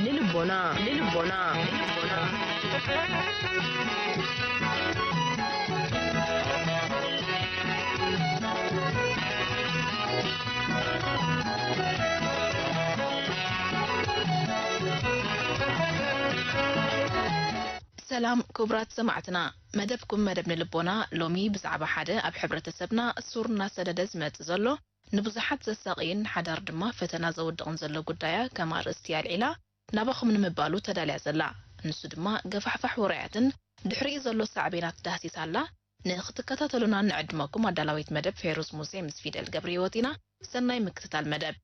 ንልቦና፣ ንልቦና፣ ንልቦና። ሰላም ክቡራት ሰማዕትና፣ መደብኩም መደብ ንልቦና ሎሚ ብዛዕባ ሓደ ኣብ ሕብረተሰብና ሱር እናሰደደ ዝመጽእ ዘሎ ንብዙሓት ዘሳቕይን ሓዳር ድማ ፈተና ዘውድቕን ዘሎ ጉዳያ ከም ኣርእስቲ ኣልዒላ ናባኹም ንምባሉ ተዳልያ ዘላ። ንሱ ድማ ገፋሕፋሕ ውራያትን ድሕሪኡ ዘሎ ሳዕቤናት ዳህሲሳ ኣላ። ንኽትከታተሉና ንዕድመኩም። ኣዳላዊት መደብ ፌሩዝ ሙሴ ምስ ፊደል ገብረህይወት ኢና። ሰናይ ምክትታል መደብ።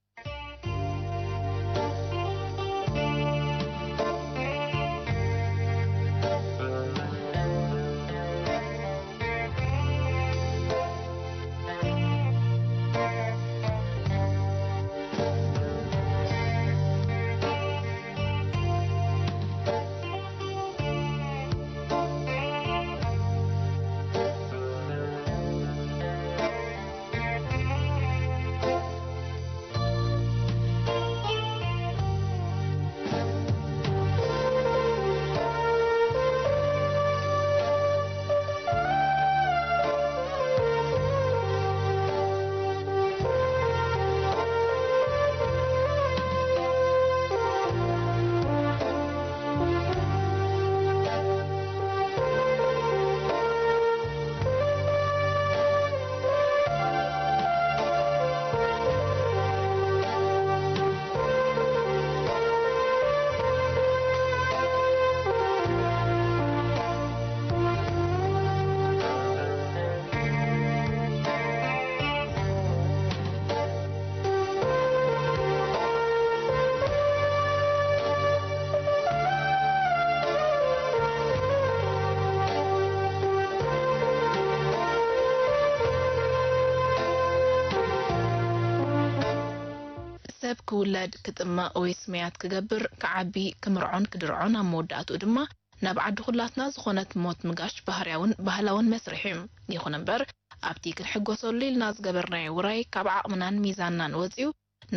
ሰብ ክውለድ፣ ክጥመቕ ወይ ስመያት ክገብር፣ ክዓቢ፣ ክምርዖን ክድርዖን፣ ኣብ መወዳእትኡ ድማ ናብ ዓዲ ኩላትና ዝኾነት ሞት ምጋሽ ባህርያውን ባህላውን መስርሕ እዩ። ይኹን እምበር፣ ኣብቲ ክንሕጎሰሉ ኢልና ዝገበርናዮ ውራይ ካብ ዓቕምናን ሚዛንናን ወጺኡ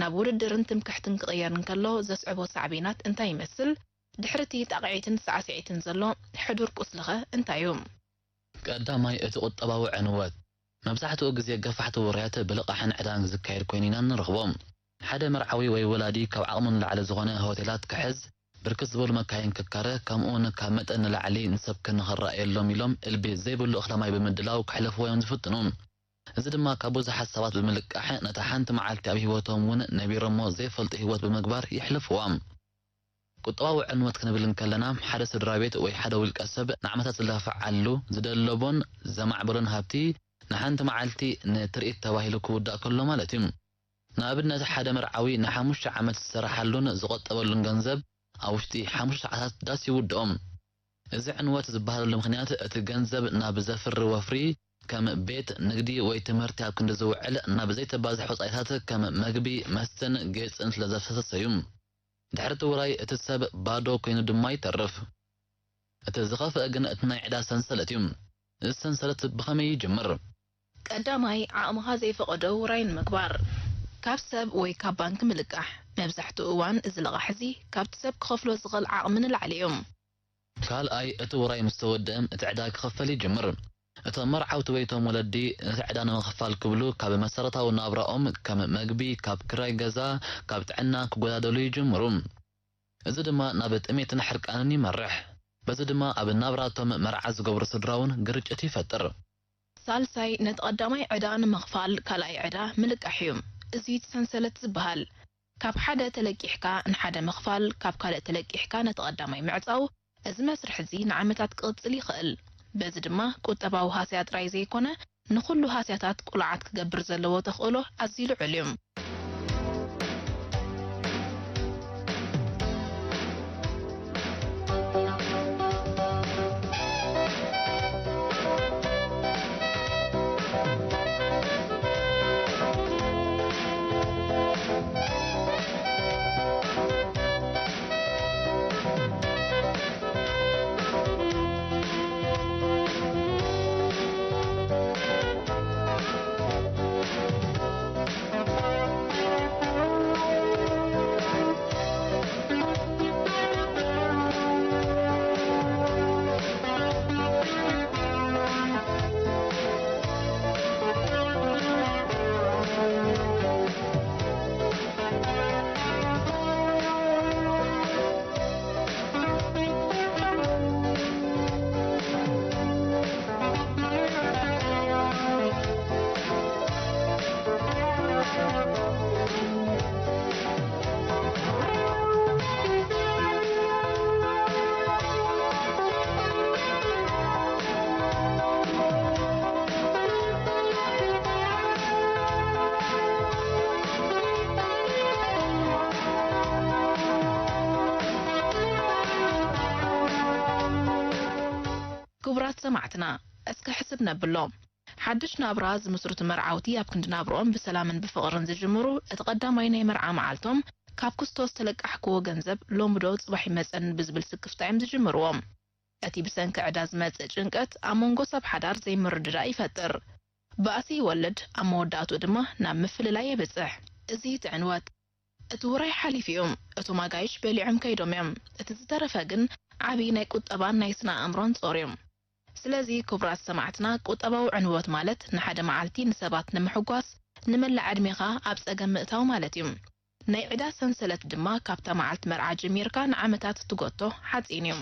ናብ ውድድርን ትምክሕትን ክቕየር እንከሎ ዘስዕቦ ሳዕቤናት እንታይ ይመስል? ድሕሪ እቲ ጣቕዒትን ሳዕስዒትን ዘሎ ሕዱር ቁስሊኸ እንታይ እዩ? ቀዳማይ፣ እቲ ቁጠባዊ ዕንወት። መብዛሕትኡ ግዜ ገፋሕቲ ውራያት ብልቓሕን ዕዳን ዝካየድ ኮይኑ ኢና እንረኽቦ። ሓደ መርዓዊ ወይ ወላዲ ካብ ዓቕሙ ንላዕሊ ዝኾነ ሆቴላት ክሕዝ፣ ብርክት ዝበሉ መካይን ክካረ፣ ከምኡውን ካብ መጠን ንላዕሊ ንሰብ ክንኽረኣየሎም ኢሎም እልቢ ዘይብሉ እኽለ ማይ ብምድላው ከሕልፍዎ እዮም ዝፍትኑ። እዚ ድማ ካብ ብዙሓት ሰባት ብምልቃሕ ነታ ሓንቲ መዓልቲ ኣብ ህይወቶም እውን ነቢሮሞ ዘይፈልጡ ህይወት ብምግባር የሕልፍዋ። ቁጠባዊ ዕንወት ክንብል እንከለና፣ ሓደ ስድራ ቤት ወይ ሓደ ውልቀ ሰብ ንዓመታት ዝለፍዓሉ፣ ዝደለቦን ዘማዕበሎን ሃብቲ ንሓንቲ መዓልቲ ንትርኢት ተባሂሉ ክውዳእ ከሎ ማለት እዩ። ንኣብነት፣ ሓደ መርዓዊ ንሓሙሽተ ዓመት ዝሰረሓሉን ዝቆጠበሉን ገንዘብ ኣብ ውሽጢ ሓሙሽተ ሰዓታት ዳስ ይውድኦ። እዚ ዕንወት ዝበሃለሉ ምኽንያት፣ እቲ ገንዘብ ናብ ዘፍሪ ወፍሪ፣ ከም ቤት፣ ንግዲ ወይ ትምህርቲ ኣብ ክንዲ ዝውዕል፣ ናብ ዘይተባዝሕ ወጻኢታት ከም መግቢ፣ መስተን ጌጽን ስለ ዘፍሰሰ እዩ። ድሕሪ እቲ ውራይ፣ እቲ ሰብ ባዶ ኮይኑ ድማ ይተርፍ። እቲ ዝኸፍአ ግን እቲ ናይ ዕዳ ሰንሰለት እዩ። እዚ ሰንሰለት ብኸመይ ይጅምር? ቀዳማይ፣ ዓቕምኻ ዘይፈቐዶ ውራይ ንምግባር። ካብ ሰብ ወይ ካብ ባንክ ምልቃሕ። መብዛሕትኡ እዋን እዚ ልቓሕ እዚ ካብቲ ሰብ ክኸፍሎ ዝኽእል ዓቕሚ ንላዕሊ እዩ። ካልኣይ፣ እቲ ውራይ ምስ ተወድአ፣ እቲ ዕዳ ክኽፈል ይጅምር። እቶም መርዓውቲ ወይ እቶም ወለዲ ነቲ ዕዳ ንምኽፋል ክብሉ ካብ መሰረታዊ ናብራኦም፣ ከም መግቢ፣ ካብ ክራይ ገዛ፣ ካብ ጥዕና ክጎዳደሉ ይጅምሩ። እዚ ድማ ናብ ጥሜትን ሕርቃንን ይመርሕ። በዚ ድማ ኣብ ናብራቶም መርዓ ዝገብሩ ስድራ እውን ግርጭት ይፈጥር። ሳልሳይ፣ ነቲ ቀዳማይ ዕዳ ንምኽፋል ካልኣይ ዕዳ ምልቃሕ እዩ። እዚ እቲ ሰንሰለት ዝበሃል። ካብ ሓደ ተለቂሕካ ንሓደ ምኽፋል፣ ካብ ካልእ ተለቂሕካ ነቲ ቀዳማይ ምዕጻው፣ እዚ መስርሕ እዚ ንዓመታት ክቕጽል ይኽእል። በዚ ድማ ቁጠባዊ ሃስያ ጥራይ ዘይኮነ፣ ንኹሉ ሃስያታት ቁልዓት ክገብር ዘለዎ ተኽእሎ ኣዝዩ ልዑል እዩ። ሰማዕትና፣ እስከ ሕስብ ነብሎ። ሓድሽ ናብራ ዝምስርቱ መርዓውቲ ኣብ ክንዲ ናብርኦም ብሰላምን ብፍቕርን ዝጅምሩ፣ እቲ ቀዳማይ ናይ መርዓ መዓልቶም ካብ ክስቶ ዝተለቃሕክዎ ገንዘብ ሎሚ ዶ ጽባሕ ይመጸኒ ብዝብል ስክፍታ እዮም ዝጅምርዎ። እቲ ብሰንኪ ዕዳ ዝመጽእ ጭንቀት ኣብ መንጎ ሰብ ሓዳር ዘይምርድዳእ ይፈጥር። ባእሲ ይወልድ፣ ኣብ መወዳእትኡ ድማ ናብ ምፍልላይ የብጽሕ። እዚ እቲ ዕንወት። እቲ ውራይ ሓሊፉ እዩ። እቶም ኣጋይሽ በሊዖም ከይዶም እዮም። እቲ ዝተረፈ ግን ዓቢ ናይ ቁጠባን ናይ ስነ ኣእምሮን ጾር እዩ። ስለዚ ክቡራት ሰማዕትና፣ ቁጠባዊ ዕንወት ማለት ንሓደ መዓልቲ ንሰባት ንምሕጓስ ንመላእ ዕድሜኻ ኣብ ጸገም ምእታው ማለት እዩ። ናይ ዕዳ ሰንሰለት ድማ ካብታ መዓልቲ መርዓ ጀሚርካ ንዓመታት ትጎቶ ሓጺን እዩ።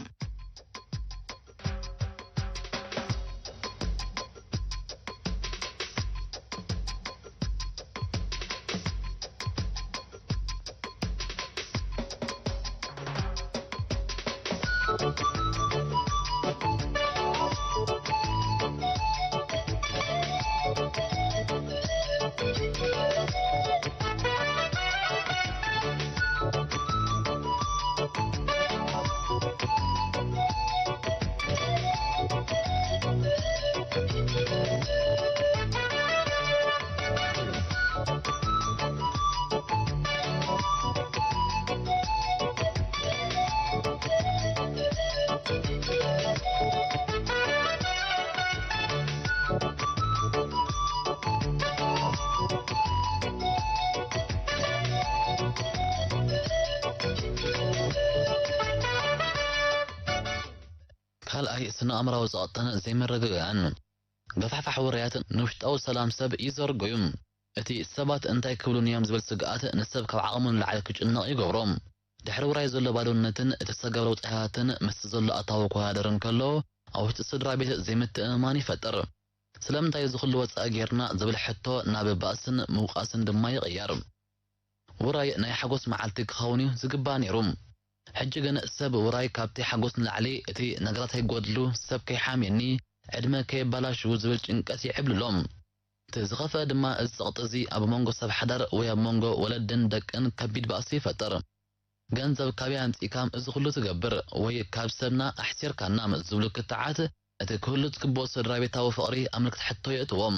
ካልኣይ፣ ስነ ኣእምራዊ ጸቕጥን ዘይመረጋግኣን። ገፋሕፋሕ ውራያት ንውሽጣዊ ሰላም ሰብ ይዘርጎ እዩ። እቲ ሰባት እንታይ ክብሉኒ እዮም ዝብል ስግኣት ንሰብ ካብ ዓቕሙ ንላዕሊ ክጭነቕ ይገብሮ። ድሕሪ ውራይ ዘሎ ባዶነትን እቲ ዝተገብረ ውጻኢታትን ምስቲ ዘሎ ኣታዊ ክወዳደር እንከሎ፣ ኣብ ውሽጢ ስድራ ቤት ዘይምትእምማን ይፈጥር። ስለምንታይ እዚ ኩሉ ወጻኢ ጌርና ዝብል ሕቶ ናብ ባእስን ምውቃስን ድማ ይቕየር። ውራይ ናይ ሓጎስ መዓልቲ ክኸውን እዩ ዝግባእ ነይሩ። ሕጂ ግን ሰብ ውራይ ካብቲ ሓጎስ ንላዕሊ እቲ ነገራት ከይጎድሉ፣ ሰብ ከይሓምየኒ፣ ዕድመ ከየባላሽዉ ዝብል ጭንቀት ይዕብልሎም። እቲ ዝኸፍአ ድማ እዚ ጸቕጢ እዚ ኣብ መንጎ ሰብ ሓዳር ወይ ኣብ መንጎ ወለድን ደቅን ከቢድ ባእሲ ይፈጥር። ገንዘብ ካበይ ኣምጺእካ እዚ ኩሉ ትገብር ወይ ካብ ሰብና ኣሕሲርካና ዝብሉ ክትዓት እቲ ክህሉ ዝግብኦ ስድራ ቤታዊ ፍቕሪ ኣብ ምልክት ሕቶ የእትዎም።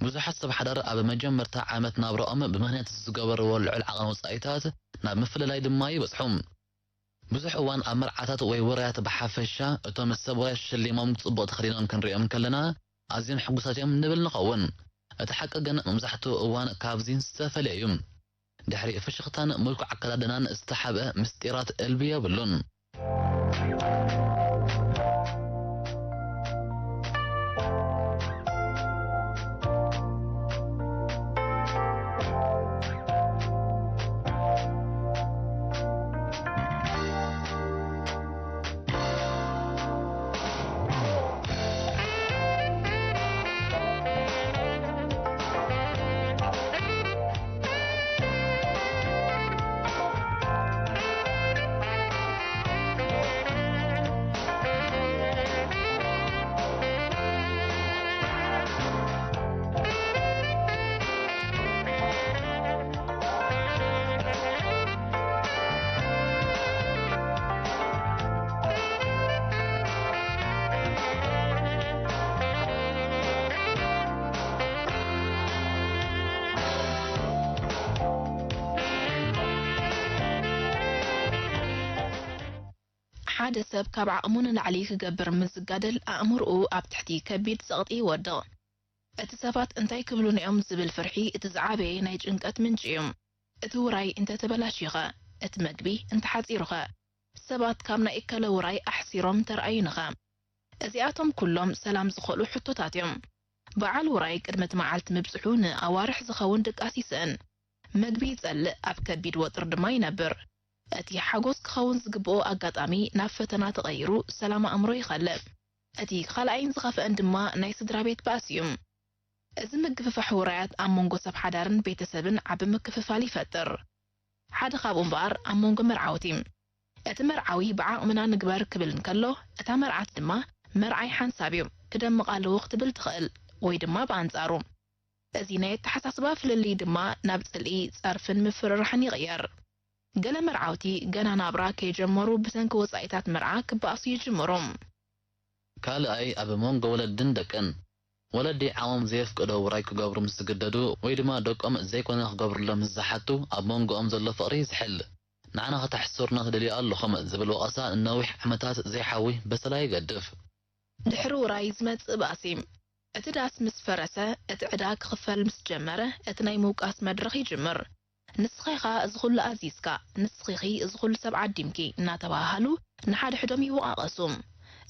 ብዙሓት ሰብ ሓዳር ኣብ መጀመርታ ዓመት ናብራኦም ብምኽንያት ዝገበርዎ ልዑል ዓቐን ወጻኢታት ናብ ምፍልላይ ድማ ይበጽሑ። ብዙሕ እዋን ኣብ መርዓታት ወይ ውራያት ብሓፈሻ እቶም ሰብ ውራይ ሸሊሞም ጽቡቕ ተኸዲኖም ክንሪኦም ከለና ኣዝዮም ሕጉሳት እዮም ንብል ንኸውን። እቲ ሓቂ ግን መብዛሕትኡ እዋን ካብዚ ዝተፈልየ እዩ። ድሕሪ ፍሽኽታን ምልኩዕ ኣከዳድናን ዝተሓብአ ምስጢራት እልቢ የብሉን። ሓደ ሰብ ካብ ዓቕሙ ንላዕሊ ክገብር ምስ ዝጋደል፣ ኣእምሮኡ ኣብ ትሕቲ ከቢድ ጸቕጢ ይወድቕ። እቲ ሰባት እንታይ ክብሉኒ እዮም ዝብል ፍርሒ እቲ ዝዓበየ ናይ ጭንቀት ምንጪ እዩ። እቲ ውራይ እንተ ተበላሽዩኸ? እቲ መግቢ እንተ ሓጺሩኸ? ሰባት ካብ ናይ እከለ ውራይ ኣሕሲሮም ተረኣዩንኸ? እዚኣቶም ኩሎም ሰላም ዝኸልኡ ሕቶታት እዮም። በዓል ውራይ ቅድሚ እቲ መዓልቲ ምብጽሑ ንኣዋርሕ ዝኸውን ድቃስ ይስእን። መግቢ ይጸልእ፣ ኣብ ከቢድ ወጥሪ ድማ ይነብር። እቲ ሓጎስ ክኸውን ዝግብኦ ኣጋጣሚ ናብ ፈተና ተቐይሩ ሰላም ኣእምሮ ይኸልእ። እቲ ካልኣይን ዝኸፍአን ድማ ናይ ስድራ ቤት ባእሲ እዩ። እዚ ምግፍፋሕ ውራያት ኣብ መንጎ ሰብ ሓዳርን ቤተሰብን ዓቢ ምክፍፋል ይፈጥር። ሓደ ካብኡ እምበኣር ኣብ መንጎ መርዓውቲ። እቲ መርዓዊ ብዓቕምና ንግበር ክብል እንከሎ፣ እታ መርዓት ድማ መርዓይ ሓንሳብ እዩ፣ ክደምቕ ኣለዎ ክትብል ትኽእል፣ ወይ ድማ ብኣንጻሩ። እዚ ናይ ኣተሓሳስባ ፍልልይ ድማ ናብ ጽልኢ፣ ጸርፍን ምፍርራሕን ይቕየር። ገለ መርዓውቲ ገና ናብራ ከይጀመሩ ብሰንኪ ወጻኢታት መርዓ ክበኣሱ ይጅምሩ። ካልኣይ ኣብ መንጎ ወለድን ደቅን። ወለዲ ዓቕሞም ዘየፍቅዶ ውራይ ክገብሩ ምስ ዝግደዱ ወይ ድማ ደቆም ዘይኮነ ክገብሩሎም ምስ ዝሓቱ ኣብ መንጎኦም ዘሎ ፍቕሪ ይዝሕል። ንዓና ከተሕስሩና ትደልዩ ኣለኹም ዝብል ወቐሳ ንነዊሕ ዓመታት ዘይሓዊ በሰላ ይገድፍ። ድሕሪ ውራይ ዝመጽእ ባእሲ። እቲ ዳስ ምስ ፈረሰ፣ እቲ ዕዳ ክኽፈል ምስ ጀመረ፣ እቲ ናይ ምውቃስ መድረኽ ይጅምር። "ንስኻ ኢኻ እዚ ኹሉ ኣዚዝካ፣ ንስኺ ኢኺ እዚ ኹሉ ሰብ ዓዲምኪ" እናተባሃሃሉ ንሓድሕዶም ይወቓቐሱ።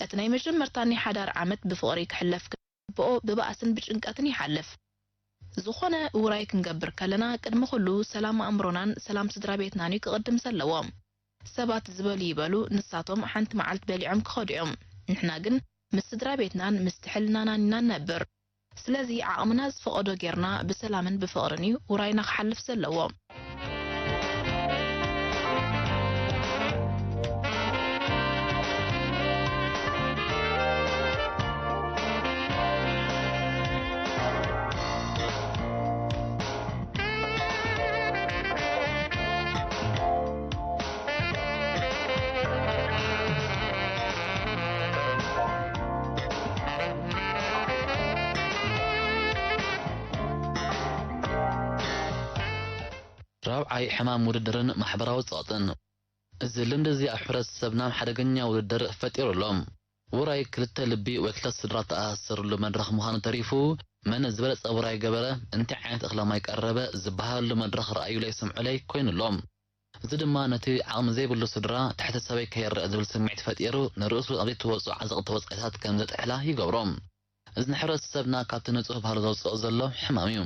እቲ ናይ መጀመርታ ናይ ሓዳር ዓመት ብፍቕሪ ክሕለፍ ክግብኦ ብባእስን ብጭንቀትን ይሓልፍ። ዝኾነ ውራይ ክንገብር ከለና ቅድሚ ኩሉ ሰላም ኣእምሮናን ሰላም ስድራ ቤትናን እዩ ክቕድም ዘለዎ። ሰባት ዝበሉ ይበሉ፣ ንሳቶም ሓንቲ መዓልቲ በሊዖም ክኸዱ እዮም። ንሕና ግን ምስ ስድራ ቤትናን ምስቲ ሕልናናን ኢና ንነብር። ስለዚ ዓቕምና ዝፈቐዶ ጌርና ብሰላምን ብፍቕርን እዩ ውራይና ክሓልፍ ዘለዎ። ራብዓይ፣ ሕማም ውድድርን ማሕበራዊ ጸቕጥን። እዚ ልምዲ እዚ ኣብ ሕብረተሰብና ሓደገኛ ውድድር ፈጢሩ ኣሎ። ውራይ ክልተ ልቢ ወይ ክልተ ስድራ ተኣሳሰርሉ መድረኽ ምዃኑ ተሪፉ፣ መን ዝበለጸ ውራይ ገበረ፣ እንታይ ዓይነት እኽለ ማይ ቀረበ ዝበሃለሉ መድረኽ ረኣዩለይ ስምዑለይ ኮይኑ ኣሎ። እዚ ድማ ነቲ ዓቕሚ ዘይብሉ ስድራ ትሕቲ ሰበይ ከይረአ ዝብል ስምዒት ፈጢሩ፣ ንርእሱ ኣብ ዘይተወጽኦ ዓዘቕቲ ወጻኢታት ከም ዘጥሕላ ይገብሮ። እዚ ንሕብረተሰብና ካብቲ ንጹህ ባህሉ ዘውጽኦ ዘሎ ሕማም እዩ።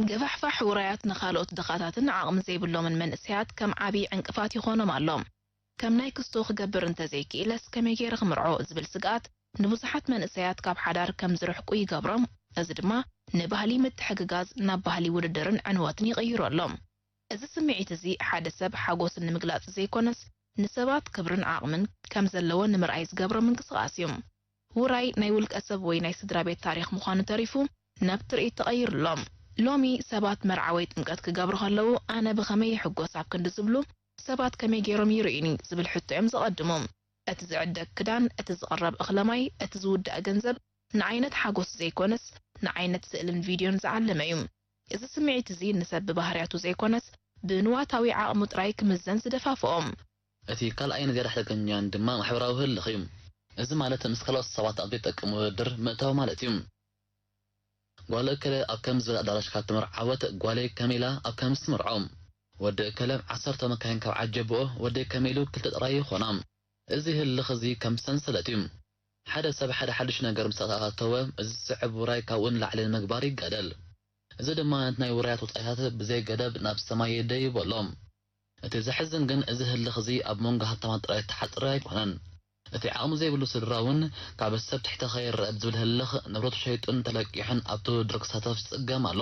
ገፋሕፋሕ ውራያት ንኻልኦት ድኻታትን ዓቕሚ ዘይብሎምን መንእሰያት ከም ዓቢ ዕንቅፋት ይኾኖም ኣሎ። ከም ናይ ክስቶ ክገብር እንተዘይክኢለስ ከመይ ገይረ ክምርዖ ዝብል ስግኣት ንብዙሓት መንእሰያት ካብ ሓዳር ከም ዝርሕቁ ይገብሮም። እዚ ድማ ንባህሊ ምትሕግጋዝ ናብ ባህሊ ውድድርን ዕንወትን ይቕይሮ ኣሎ። እዚ ስምዒት እዚ ሓደ ሰብ ሓጎስ ንምግላጽ ዘይኮነስ፣ ንሰባት ክብርን ዓቕምን ከም ዘለዎ ንምርኣይ ዝገብሮ ምንቅስቓስ እዩ። ውራይ ናይ ውልቀ ሰብ ወይ ናይ ስድራ ቤት ታሪኽ ምዃኑ ተሪፉ ናብ ትርኢት ተቐይሩ ኣሎ። ሎሚ ሰባት መርዓ ወይ ጥምቀት ክገብሩ ከለዉ፣ "ኣነ ብኸመይ ይሕጎስ?" ኣብ ክንዲ ዝብሉ፣ "ሰባት ከመይ ገይሮም ይርእዩኒ?" ዝብል ሕቶ እዮም ዘቐድሙ። እቲ ዝዕደግ ክዳን፣ እቲ ዝቕረብ እኽለ ማይ፣ እቲ ዝውዳእ ገንዘብ ንዓይነት ሓጎስ ዘይኮነስ፣ ንዓይነት ስእልን ቪድዮን ዝዓለመ እዩ። እዚ ስምዒት እዚ ንሰብ ብባህርያቱ ዘይኮነስ፣ ብንዋታዊ ዓቕሙ ጥራይ ክምዘን ዝደፋፍኦ። እቲ ካልኣይን ዝያዳ ሓደገኛን ድማ ማሕበራዊ ህልኽ እዩ። እዚ ማለት ምስ ካልኦት ሰባት ኣብ ዘይጠቅም ውድድር ምእታው ማለት እዩ። ጓል እከለ ኣብ ከምዚ ዝበለ ኣዳራሽ ካብ ተመርዓወት፣ ጓለይ ከመይ ኢላ ኣብ ከምዚ ትምርዖ? ወዲ እከለ ዓሰርተ መካይን ካብ ዓጀብኦ፣ ወደይ ከመይ ኢሉ ክልተ ጥራይ ይኾና? እዚ ህልኽ እዚ ከም ሰንሰለት እዩ። ሓደ ሰብ ሓደ ሓድሽ ነገር ምስ ኣተወ፣ እዚ ዝስዕብ ውራይ ካብኡ ንላዕሊ ንምግባር ይጋደል። እዚ ድማ ነቲ ናይ ውራያት ወጻኢታት ብዘይ ገደብ ናብ ሰማይ ይደይቦ ኣሎ። እቲ ዘሕዝን ግን፣ እዚ ህልኽ እዚ ኣብ መንጎ ሃብታማት ጥራይ እተሓጽረ ኣይኮነን። እቲ ዓቕሚ ዘይብሉ ስድራ እውን፣ ካብ ሰብ ትሕቲ ከይረአ ብዝብል ህልኽ፣ ንብረቱ ሸይጡን ተለቂሑን ኣብቲ ውድድር ክሳተፍ ዝጽገም ኣሎ።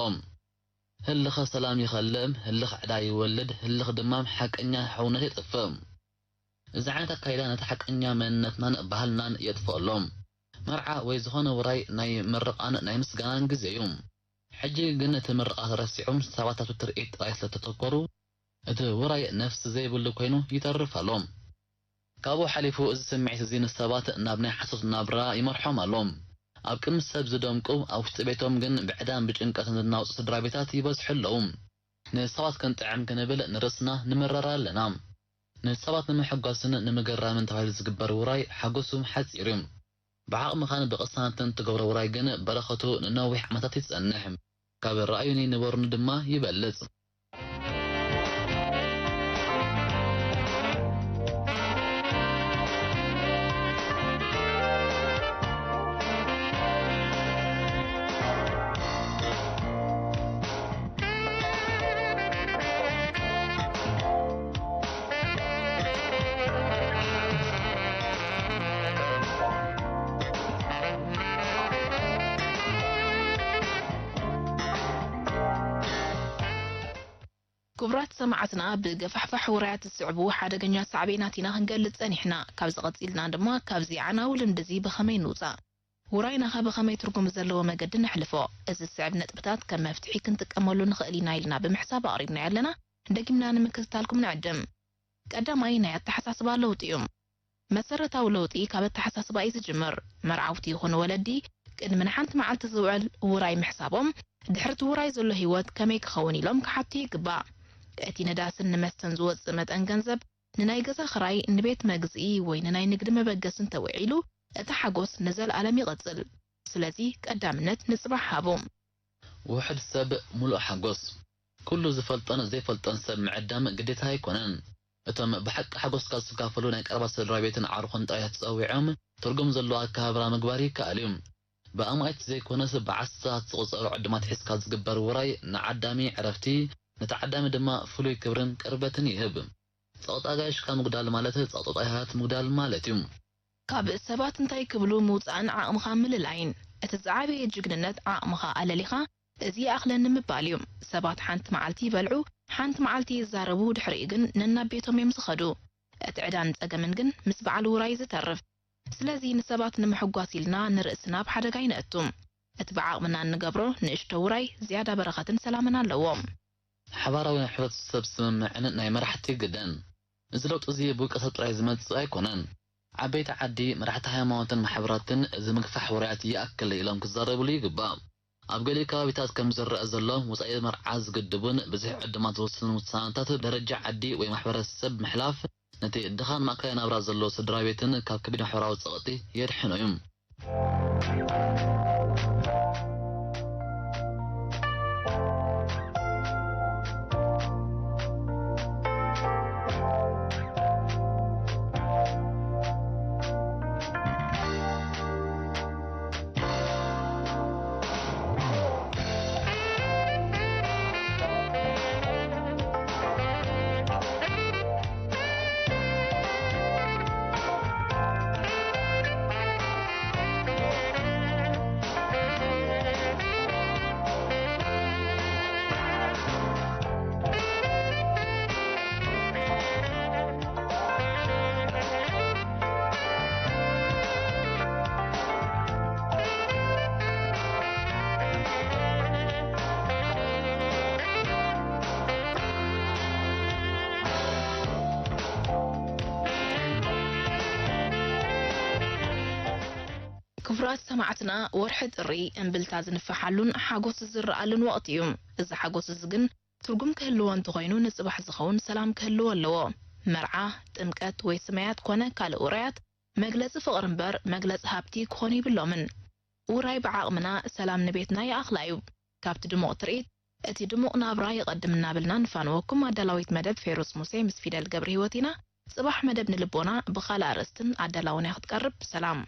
ህልኽ ሰላም ይኸልእ፣ ህልኽ ዕዳ ይወልድ፣ ህልኽ ድማ ሓቀኛ ሕውነት የጥፍእ። እዚ ዓይነት ኣካይዳ ነቲ ሓቀኛ መንነትናን ባህልናን የጥፍኦ ኣሎ። መርዓ ወይ ዝኾነ ውራይ ናይ ምርቓን ናይ ምስጋናን ግዜ እዩ። ሕጂ ግን እቲ ምርቓ ተረሲዑ፣ ሰባት ኣብቲ ትርኢት ጥራይ ስለ እተተኮሩ፣ እቲ ውራይ ነፍሲ ዘይብሉ ኮይኑ ይተርፍ ኣሎ። ካብኡ ሓሊፉ፣ እዚ ስምዒት እዚ ንሰባት ናብ ናይ ሓሶት ናብራ ይመርሖም ኣሎ። ኣብ ቅድሚ ሰብ ዝደምቁ፣ ኣብ ውሽጢ ቤቶም ግን ብዕዳን ብጭንቀትን ዝናወጹ ስድራ ቤታት ይበዝሑ ኣለዉ። ንሰባት ክንጥዕም ክንብል ንርእስና ንምረር ኣለና። ንሰባት ንምሕጓስን ንምግራምን ተባሂሉ ዝግበር ውራይ ሓጎሱ ሓጺር እዩ። ብዓቕምኻን ብቕሳነትን ትገብሮ ውራይ ግን በረኸቱ ንነዊሕ ዓመታት ይጸንሕ። ካብ ረኣዩኒ ንበሩኒ ድማ ይበልጽ። ክቡራት ሰማዕትና፣ ብገፋሕፋሕ ውራያት ዝስዕቡ ሓደገኛ ሳዕቤናት ኢና ክንገልጽ ጸኒሕና። ካብዚ ቀጺልና ድማ ካብዚ ኣዕናዊ ልምዲ እዚ ብኸመይ ንውጻእ? ውራይናኸ ብኸመይ ትርጉም ዘለዎ መገዲ ነሕልፎ? እዚ ዝስዕብ ነጥብታት ከም መፍትሒ ክንጥቀመሉ ንኽእል ኢና ኢልና ብምሕሳብ ኣቕሪብናዮ ኣለና። ደጊምና ንምክትታልኩም ንዕድም። ቀዳማይ ናይ ኣተሓሳስባ ለውጢ እዩ። መሰረታዊ ለውጢ ካብ ኣተሓሳስባ እዩ ዝጅምር። መርዓውቲ ይኹኑ ወለዲ ቅድሚ ንሓንቲ መዓልቲ ዝውዕል ውራይ ምሕሳቦም፣ ድሕርቲ ውራይ ዘሎ ህይወት ከመይ ክኸውን ኢሎም ክሓቱ ይግባእ። እቲ ንዳስን ንመስተን ዝወጽእ መጠን ገንዘብ ንናይ ገዛ ኽራይ፣ ንቤት መግዝኢ ወይ ንናይ ንግዲ መበገሲ እንተውዒሉ፣ እቲ ሓጎስ ንዘለኣለም ይቕጽል። ስለዚ ቀዳምነት ንጽባሕ ሃቡ። ውሑድ ሰብ ምሉእ ሓጎስ። ኩሉ ዝፈልጦን ዘይፈልጦን ሰብ ምዕዳም ግዴታ ኣይኮነን። እቶም ብሓቂ ሓጎስካ ዝትካፈሉ ናይ ቀረባ ስድራ ቤትን ዓርኹን ጥራይ ተጸዊዖም ትርጉም ዘለዎ ኣከባብራ ምግባር ይከኣል እዩ። ብኣማኢት ዘይኮነስ ብዓሰርታት ዝቑጸሩ ዕድማት ሒዝካ ዝግበር ውራይ ንዓዳሚ ዕረፍቲ፣ ንተዓዳሚ ድማ ፍሉይ ክብርን ቅርበትን ይህብ። ጸቕጢ ኣጋይሽካ ምጉዳል ማለት ጸቕጢ ጣያታት ምጉዳል ማለት እዩ። ካብ ሰባት እንታይ ክብሉ ምውጻእን ዓቕምኻ ምልላይን። እቲ ዝዓበየ ጅግንነት ዓቕምኻ ኣለሊኻ፣ "እዚ ይኣኽለኒ" ምባል እዩ። ሰባት ሓንቲ መዓልቲ ይበልዑ፣ ሓንቲ መዓልቲ ይዛረቡ፣ ድሕሪኡ ግን ነናብ ቤቶም እዮም ዝኸዱ። እቲ ዕዳን ጸገምን ግን ምስ በዓል ውራይ ዝተርፍ። ስለዚ ንሰባት ንምሕጓስ ኢልና ንርእስና ኣብ ሓደጋ ይነእቱ። እቲ ብዓቕምና እንገብሮ ንእሽቶ ውራይ ዝያዳ በረኸትን ሰላምን ኣለዎ። ሓባራዊ ናይ ሕብረተሰብ ስምምዕን ናይ መራሕቲ ግደን። እዚ ለውጢ እዚ ብውልቀ ሰብ ጥራይ ዝመጽእ ኣይኮነን። ዓበይቲ ዓዲ፣ መራሕቲ ሃይማኖትን ማሕበራትን እዚ ምግፋሕ ውራያት ይኣክል ኢሎም ክዛረብሉ ይግባእ። ኣብ ገሊኡ ከባቢታት ከም ዝረአ ዘሎ፣ ወጻኢ መርዓ ዝግድቡን ብዙሕ ዕድማት ዝውስኑን ውሳነታት ደረጃ ዓዲ ወይ ማሕበረሰብ ምሕላፍ፣ ነቲ ድኻን ማእከላይ ናብራ ዘለዎ ስድራ ቤትን ካብ ከቢድ ማሕበራዊ ጸቕጢ የድሕኖ እዩ። ክቡራት ሰማዕትና፣ ወርሒ ጥሪ እምብልታ ዝንፈሓሉን ሓጎስ ዝረኣሉን ወቕቲ እዩ። እዚ ሓጎስ እዚ ግን ትርጉም ክህልዎ እንተኾይኑ፣ ንጽባሕ ዝኸውን ሰላም ክህልዎ ኣለዎ። መርዓ፣ ጥምቀት ወይ ስመያት ኮነ ካልእ ውራያት መግለጺ ፍቕሪ እምበር መግለጺ ሃብቲ ክኾኑ ይብሎምን። ውራይ ብዓቕምና ሰላም ንቤትና ይኣኽላ እዩ። ካብቲ ድሙቕ ትርኢት፣ እቲ ድሙቕ ናብራ ይቐድም እናበልና ንፋንወኩም። ኣዳላዊት መደብ ፌሮዝ ሙሴ ምስ ፊደል ገብረ ህይወት ኢና። ጽባሕ መደብ ንልቦና ብኻልእ ኣርእስትን ኣዳላውን እያ ክትቀርብ። ሰላም።